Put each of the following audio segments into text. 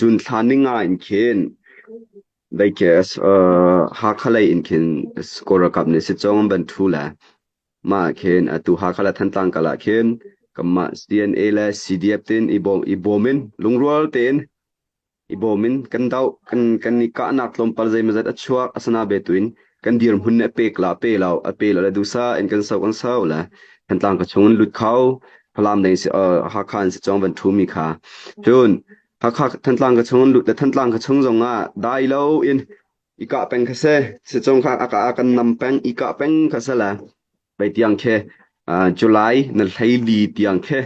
Cun thla ninga in khin Hakha lei in khin Kawl ralkap nih sitcawng an van ṭhu le mah ah khin atu Hakha le Thantlang kal ah khin kanmah CNA le CDF tein i bawm in lungrual tein i bawm in kan doh. Kan i kahnak tlawmpal zeimawzat a chuak. Asinain tu in kan dirhmun nih a pek la a pe lo, a pe lo le duhsah in kan so kan so le Thantlang ka chung in lut kho. Falam deng Hakha in sitcawng van ṭhumi kha. Cun Hakha Thantlang ka chung lut le Thantlang ka chung zong ah dai lo in i kah peng kha si. Sitcawng kha a kan nam peng, i kah peng kha si le vei tiang khi July na hleili tiang khi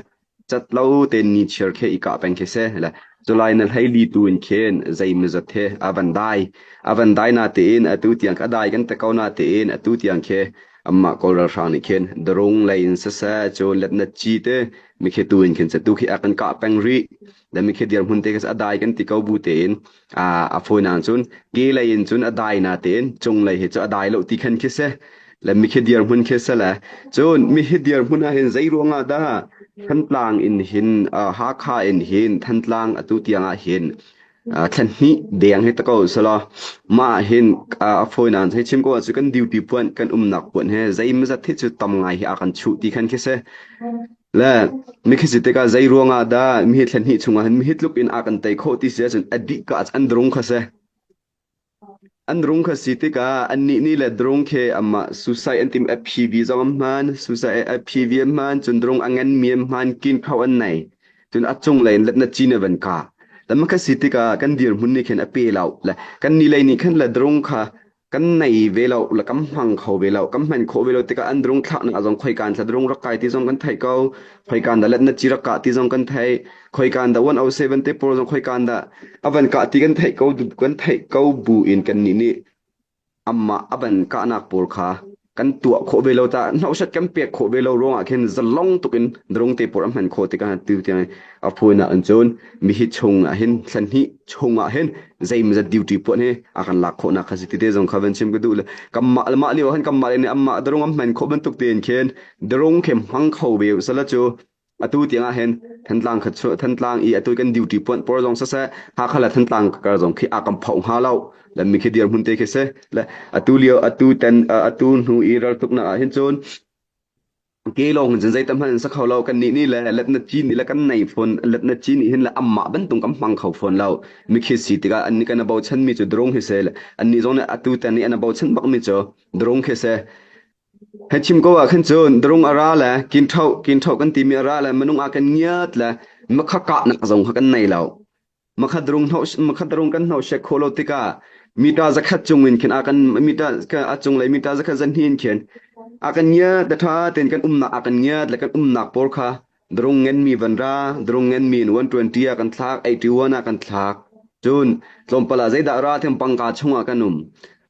cat lo tein ni chiar khi i kah peng khi si. Le July na hleili tu in khin zeimawzat he a van dai. A van dai na tein atu tiang a dai kan te ko na tein atu tiang khi amah Kawl ralhrang nih khin darung lei in siseh cun letnat ci te mikhi tu in khin tu khi a kan kah peng rih. Le mikhi dirhmun te khi a dai kan ti ko bu tein a fawinak cun ke lei in cun a dai na tein cung lei hi cu a dai lo ti khan khi si. Le mikhi dirhmun khi si le cun mihi dirhmun ah hin zei ruangah dah Thantlang in hin Hakha in hin Thantlang atu tiang ah hin thlan hnih deng hi ta ko selaw mah hin a fawinak hei chim ko ahcun kan duty puan kan umnak puan he zeimawzat hi cu tam ngai hi a kan chuh ti khan khi si. Le mikhi si tikah zei ruangah dah mihi thlan hnih chungah hin mihi tluk in a kan tei khawh ti si ahcun a dih ka an drung kha si. An drung kha si tikah annih nih le drung khi amah suicide an tim FPV zong an hman, suicide FPV an hman, cun drung a nganmi an hman, kin kho an nei. Cun a cunglei in letna cin a van ka. Le makha si tikah kan dirhmun nih khin a pe lo. Le kan ni lei nih khan le drung kha kan nei ve lo, le kan hmang kho ve lo, kan hman khawh ve lo tikah an drung thlaknak zong khoikan thla drung rak kai ti zong kan theih ko. Khoikan dah letna ci rak kah ti zong kan theih. Khoikan dah 107 te pawl zong khoikan dah a van kah ti kan theih ko kan theih ko bu in kan nih nih amah a van kahnak pawl kha kan tuah khawh ve lo ta hnohsat kan pek khawh ve lo ruangah khin zalong tuk in drung te pawl an hman khawh tikah tu tiang a phunak an cun mihi chung ah hin thlan hnih chung ah hin zeimawzat duty puan hi a kan lak khawhnak kha si ti te zong kha van chim ka duh le kanmah le mah lio han kanmah le nih amah darung an hman khawh bantuk tein khin darung khem hmang kho ve sala cu Atu tiang ah hin Thantlang kha chu Thantlang i atu kan duty puan por zong siseh Hakha le Thantlang kar zong khi a kan phoh hnga lo le mi khi dirhmun te khi si le atu lio atu ten atu hnu i raltuknak ah hin cun ke lawng hin cun zeitam hmanh in sa kho lo kan nih nih le letna ci nih le kan nei fawn letna ci nih hin le amah bantung kan hmang kho fawn lo mikhi si tikah an nih kan bochan mi cu drung hi si le annih zong nih atu ten nih an bochan bak mi cu drung khi si. Hei chim ko ah khan cun darung a ra le kinṭho kinṭho kan timi a ra le minung ah kan ngiat le makha kahnak zong kha kan nei lo. Makha darung hno makha darung kan hno shek khawh lo tikah mita zakhat cung in khin a kan mita a cunglei mita zakhat zanhnih in khin a kan ngiat le ṭha tein kan umnak a kan ngiat le kan umnak pawl kha Drung ngenmi van ra, drung ngenmi in 120 ah kan thlak, 81 ah kan thlak. Cun tlawmpal ah zeidah ra thiam pangka chungah kan um.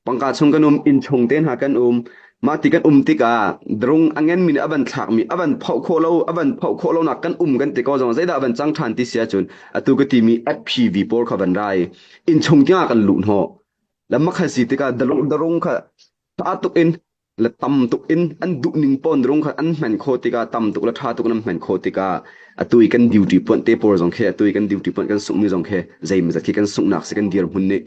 Pangka chung kan um, inn chung te hna kan um. Mah ti kan um tikah drung a ngenmi nih a van thlakmi, a van phoh khawh lo, a van phoh khawh lonak kan um kan ti ko zong zeidah a van cang ṭhan ti si ahcun atu ka timi FPV pawl kha van ra i inn chung tiangah kan luh hnawh. Lam kha si tikah darung kha ṭha tuk in le tam tuk in an duh ning pawn rung kha an hman khawh tikah tam tuk le ṭha tuk in an hman khawh tikah atu i kan duty puan te pawl zong khi atu i kan duty puan kan sunghmi zong khi zeimawzat khi kan sunghnak si kan dirhmun nih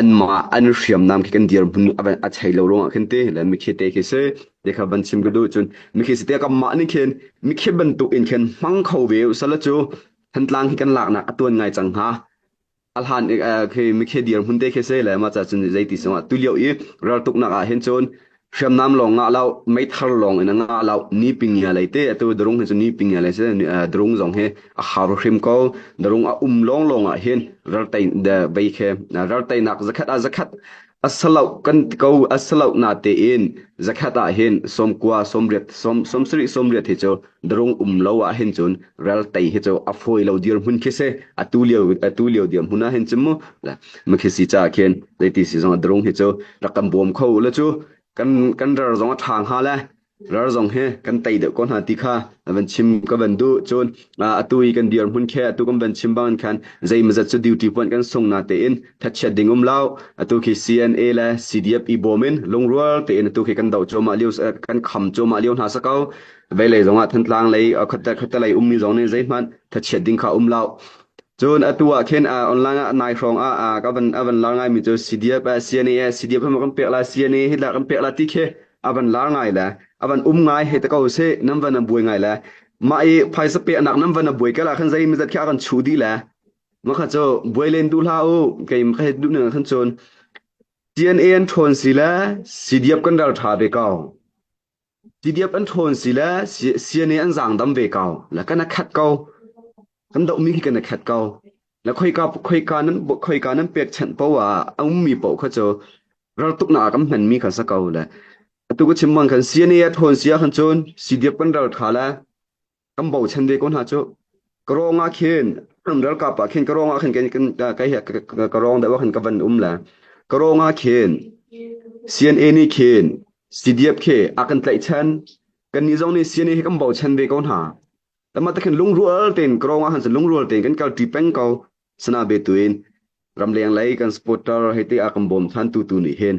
anmah an hriamnam khi kan dirhmun a chei lo ruangah khin ti le mikhi te khi si te kha van chim ka duh cun mikhi si te kanmah nih khin mikhi bantuk in khin hmang kho ve usala cu Thantlang hi kan laknak a tuan ngai cang hnga. A hlan khi mikhe dirhmun te khi si le mah ca cun zeiti sungah tulio i raltuknak ah hin cun hriamnam lawng ngah lo meithar lawng in a ngah lo ni pingia lei te atu darung hi cu ni pingia lei si darung zong hi a har hrim ko darung a um lawng lawng ah hin raltei vei khe ralteinak zakhat ah zakhat asalo kan ko asalo na te in zakhat ah hin sawmkua sawmriat sawm sawmsarih sawmriat hi cu Darung um lo ah hin cun ral tei hi cu a fawi lo dirhmun khi si. Atu lio atu lio dirhmun ah hin cun mu makhi si caah khin zeiti si zong darung hi cu rak kan bawm kho la cu kan kan rar zong a ṭha hnga le rar zong hi kan tei deuh ko hna ti kha van chim ka van duh cun atu i kan dirhmun khi atu kan van chim bangin khan zeimawzat cu duty puan kan sung na tein thatchiat ding um lo atu khi CNA le CDF i bawm in lungrual tein atu khi kan doh cuahmah lio kan kham cuahmah lio hna sa ko Veilei zongah Thantlang lei khuate lei ummi zong nih zeihmanh thachiat ding kha um lo. Cun atu ah khin online ah nai hrawng ah ka van a van lar ngaimi cu CDF ah CNA ah CDF hi kan pek la CNA hi lah kan pek la ti khi a van lar ngai le a van um ngai he te ko seh nan van a buai ngai le mah i phaisa peknak nan van a buai kala khan zei mizat khi a kan chuh dih le mah kha cu buai len duh hlah u kei ka he duh ning khan cun CNA an ṭhawn si le CDF kan ral ṭha ve ko. CDF an ṭhawn si le CNA an zaangdam ve ko. Le kan a khat ko. Kan dohmi khi kan a khat ko. Le khoika khoika nan khoika nan pekchanh paoh ah a ummi paoh kha cu raltuknak ah kan hmanmi kha si ko le atu ka chim bang khan CNA a ṭhawn si ahkhan cun CDF kan ral ṭha le kan bochan ve ko hna cu. Ka rawng ah khin ralkap ah khin ka rawng ah khin kan ka ka rawng deuh ah khin ka van um le ka rawng ah khin CNA nih khin CDF khi a kan tlaihchan kannih zong nih CNA hi kan bochan ve ko hna. Tama te khin lungrual tein ka rawng ah khan lungrual tein kan kalṭi peng ko. Sana be tuin ramleng lei kan supporter hei ti a kan bawm than tu tu nih hin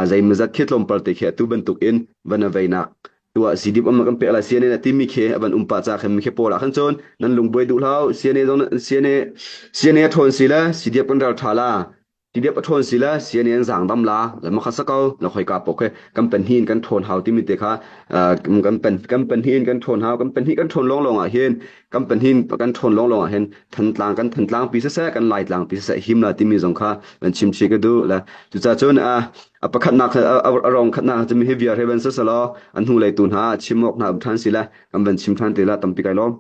zeimazat khi tlawmpal te khi atu bantuk in van a veinak tuah CDF am kan pek lai CNA na timi khi a van um pa cha khin mi khi pawl ah khan cun nan lungbuai duh hlau CNA zong CNA CNA ṭhawn si le CDF kan ral ṭha la CDF a ṭhawn si le CNA an zaang dam la le ma kha sa ko na khoi ka pok he kan pen hin kan ṭhawn hau timi te kha kan pen kan pen hin kan ṭhawn hau kan pen hi kan ṭhawn lawng lawng ah hin kan pen hin kan ṭhawn lawng lawng ah hin Thantlang kan Thantlang pi siseh kan Laitlang pi siseh him la timi zong kha kan chim chih ka duh le cucaah cun a a pakhatnak a rong khatnak cu mi hi viar he van siselaw an hnu lei tu hna chim awk hna um ṭhan si le kan van chim ṭhan te la tampi kai lawm.